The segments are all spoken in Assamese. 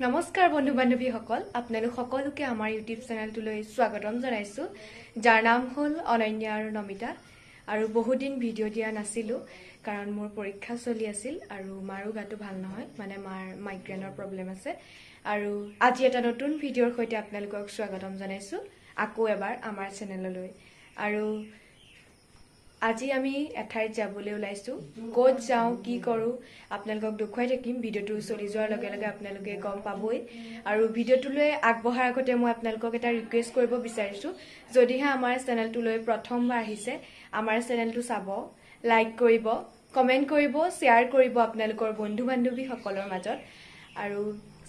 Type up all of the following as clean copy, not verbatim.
নমস্কাৰ বন্ধু বান্ধৱীসকল, আপোনালোক সকলোকে আমাৰ ইউটিউব চেনেলটোলৈ স্বাগতম জনাইছোঁ, যাৰ নাম হ'ল অনন্যা আৰু নমিতা। আৰু বহুদিন ভিডিঅ' দিয়া নাছিলোঁ, কাৰণ মোৰ পৰীক্ষা চলি আছিল আৰু মাৰো গাটো ভাল নহয়, মানে মাৰ মাইগ্ৰেইনৰ প্ৰব্লেম আছে। আৰু আজি এটা নতুন ভিডিঅ'ৰ সৈতে আপোনালোকক স্বাগতম জনাইছোঁ আকৌ এবাৰ আমাৰ চেনেললৈ। আৰু আজি আমি এঠাইত যাবলৈ ওলাইছোঁ। ক'ত যাওঁ, কি কৰোঁ, আপোনালোকক দেখুৱাই থাকিম। ভিডিঅ'টো চলি যোৱাৰ লগে লগে আপোনালোকে গম পাবই। আৰু ভিডিঅ'টোলৈ আগবঢ়াৰ আগতে মই আপোনালোকক এটা ৰিকুৱেষ্ট কৰিব বিচাৰিছোঁ, যদিহে আমাৰ চেনেলটোলৈ প্ৰথমবাৰ আহিছে, আমাৰ চেনেলটো চাব, লাইক কৰিব, কমেণ্ট কৰিব, শ্বেয়াৰ কৰিব আপোনালোকৰ বন্ধু বান্ধৱীসকলৰ মাজত আৰু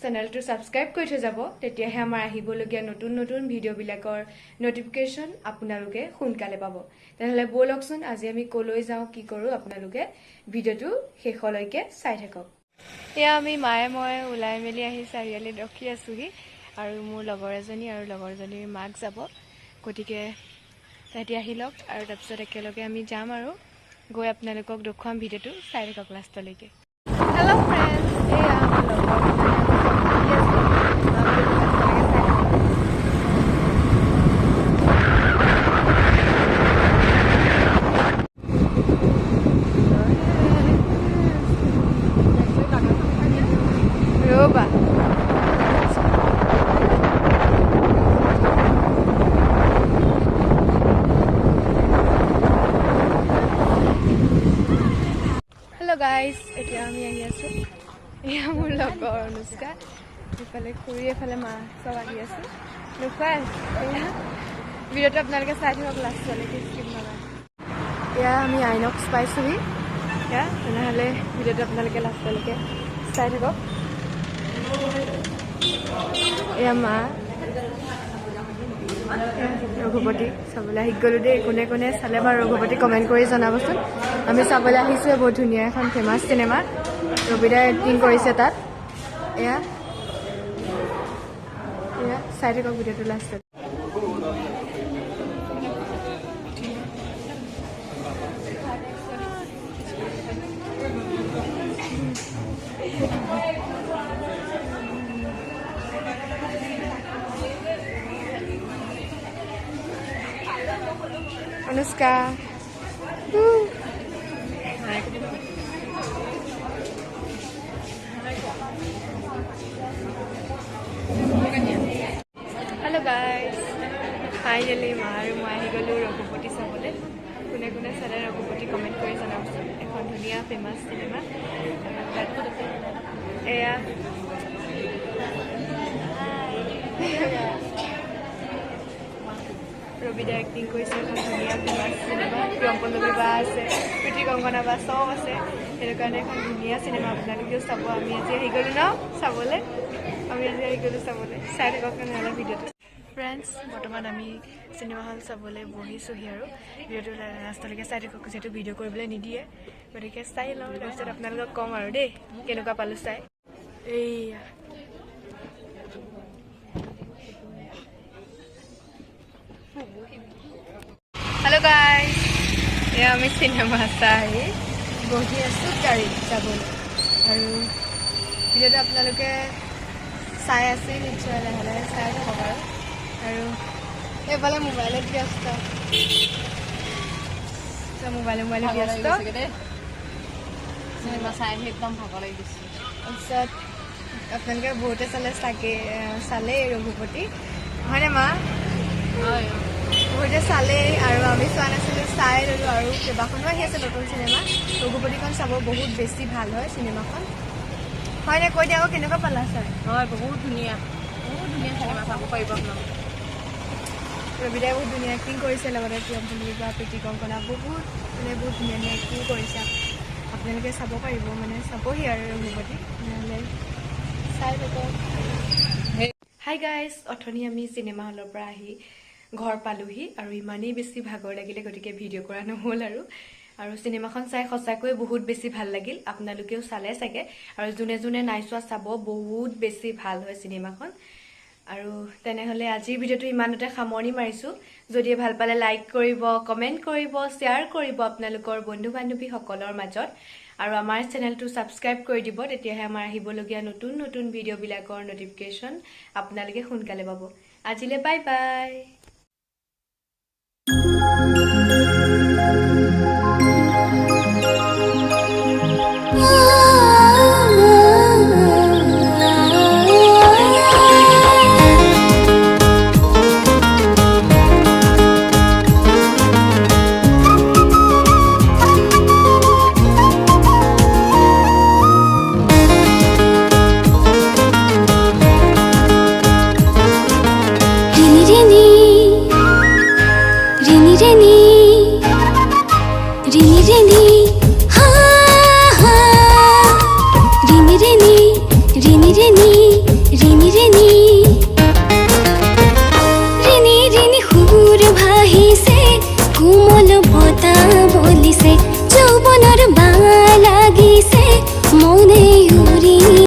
চেনেলটো ছাবস্ক্ৰাইব কৰি থৈ যাব। তেতিয়াহে আমাৰ আহিবলগীয়া নতুন নতুন ভিডিঅ'বিলাকৰ ন'টিফিকেশ্যন আপোনালোকে সোনকালে পাব। তেনেহ'লে ব'লকচোন, আজি আমি ক'লৈ যাওঁ, কি কৰোঁ, আপোনালোকে ভিডিঅ'টো শেষলৈকে চাই থাকক। এয়া আমি মায়ে মই ওলাই মেলি আহি চাৰিআলিত ৰখি আছোঁহি আৰু মোৰ লগৰ এজনী আৰু লগৰজনীৰ মাক যাব। গতিকে তাহাঁতি আহি লওক আৰু তাৰপিছত একেলগে আমি যাম আৰু গৈ আপোনালোকক দেখুৱাম। ভিডিঅ'টো চাই থাকক লাষ্টলৈকে। হেল্ল' ফ্ৰেণ্ডছ, এয়া আমাৰ লগৰ দুজনী, আমি চব বহি আছোঁ। ভিডিঅ'টো লাষ্টলৈকে চাই থাকক। ৰ'বা। হেল্ল' গাইজ, এতিয়া আমি আহি আছোঁ। এয়া মোৰ লগৰ অনুষ্কা, ইফালে খুৰী, এফালে মা, চব আহি আছোঁ। দেখুৱাই এয়া ভিডিঅ'টো আপোনালোকে চাই থাকক লাষ্টলৈকে, স্কিপ নকৰে। এয়া আমি আইনক্স পাইছোঁহি এয়া। তেনেহ'লে ভিডিঅ'টো আপোনালোকে লাষ্টলৈকে চাই থাকক। এয়া মা। এয়া ৰঘুপতি চাবলৈ আহি গ'লোঁ দেই। কোনে কোনে চালে বাৰু ৰঘুপতি, কমেণ্ট কৰি জনাবচোন। আমি চাবলৈ আহিছোঁ, বহুত ধুনীয়া এখন ফেমাছ চিনেমা। ৰবিদাই এক্টিং কৰিছে তাত। এয়া এয়া চাই থাকক ভিডিঅ'টো লাষ্টত। অনুষ্কা। হেল্ল' গাইজ, ফাইনেলি মা আৰু মই আহি গ'লোঁ ৰঘুপতি চাবলৈ। কোনে কোনে চালে ৰঘুপতি, কমেণ্ট কৰি জনাবচোন। এখন ধুনীয়া ফেমাছ চিনেমা। আৰু তাত এয়া ৰবিদা এক্টিং কৰিছে। এখন ধুনীয়া ফেমাছ চিনেমা। প্ৰিয়ম পল্লৱী বা আছে, প্ৰীতি কংকনা বা, চব আছে। সেইটো কাৰণে এখন ধুনীয়া চিনেমা, আপোনালোকেও চাব। আমি আজি আহি গ'লোঁ ন চাবলৈ। আমি আজি আহি গ'লোঁ চাবলৈ। চাই থাকক তেনেহ'লে ভিডিঅ'টো। ফ্ৰেণ্ডছ, বৰ্তমান আমি চিনেমা হল চাবলৈ বহিছোঁহি আৰু ভিডিঅ'টো লাষ্টলৈকে চাই থাকক। যিহেতু ভিডিঅ' কৰিবলৈ নিদিয়ে, গতিকে চাই লওঁ, তাৰপিছত আপোনালোকক ক'ম আৰু দেই কেনেকুৱা পালোঁ চাই। এইয়া। হেল্ল' গাইজ, এয়া আমি চিনেমা চাই বহি আছোঁ গাড়ীত যাবলৈ। আৰু ভিডিঅ'টো আপোনালোকে চাই আছে নিশ্চয়, লাহে লাহে চাই থাকক। আৰু আৰু এইফালে মোবাইলত ব্যস্ত, মোবাইলে মোবাইলে ব্যস্ত। চিনেমা চাই আহি একদম ভাগৰ লাগি গৈছে। তাৰপিছত আপোনালোকে বহুতে চালে চাগে, চালেই ৰঘুপতি, হয়নে মা? হয়। বহুতে চালেই আৰু আমি চোৱা নাছিলোঁ, চাই ল'লোঁ। আৰু কেইবাখনো আহি আছে নতুন চিনেমা। ৰঘুপতিখন চাব, বহুত বেছি ভাল হয় চিনেমাখন। হয়নে? কৈ দিয়া আকৌ, কেনেকুৱা পালা চাই? হয়, বহুত ধুনীয়া, বহুত ধুনীয়া চিনেমা, চাব পাৰিব আপোনালোকে। ৰবিদাই বহুত ধুনীয়া এক্টিং কৰিছে, লগতে প্ৰিয়ম পল্লৱী বা প্ৰীতি কংকনা, বহুত মানে বহুত ধুনীয়া ধুনীয়া এক্টিং কৰিছে। আপোনালোকে চাব পাৰিব, মানে চাবহি আৰু ৰঘুপতি। তেনেহ'লে চাই থাকক। হাই গাইজ, অথনি আমি চিনেমা হলৰ পৰা আহি ঘৰ পালোহি আৰু ইমানেই বেছি ভাগৰ লাগিলে, গতিকে ভিডিঅ' কৰা নহ'ল। আৰু আৰু চিনেমাখন চাই সঁচাকৈ বহুত বেছি ভাল লাগিল। আপোনালোকেও চালে চাগে আৰু যোনে যোনে নাই চোৱা, চাব, বহুত বেছি ভাল হয় চিনেমাখন। আৰু তেনেহ'লে আজিৰ ভিডিঅ'টো ইমানতে সামৰণি মাৰিছোঁ। যদি ভাল পালে লাইক কৰিব, কমেণ্ট কৰিব, শ্বেয়াৰ কৰিব আপোনালোকৰ বন্ধু বান্ধৱীসকলৰ মাজত। আৰু আমাৰ চেনেলটো ছাবস্ক্ৰাইব কৰি দিব, তেতিয়াহে আমাৰ আহিবলগীয়া নতুন নতুন ভিডিঅ'বিলাকৰ ন'টিফিকেশ্যন আপোনালোকে সোনকালে পাব। আজিলৈ বাই বাই। ৰিনি ৰিনি ৰিনি ৰিনি ৰিনি ৰিনি হা হা, ৰিনি ৰিনি ৰিনি ৰিনি।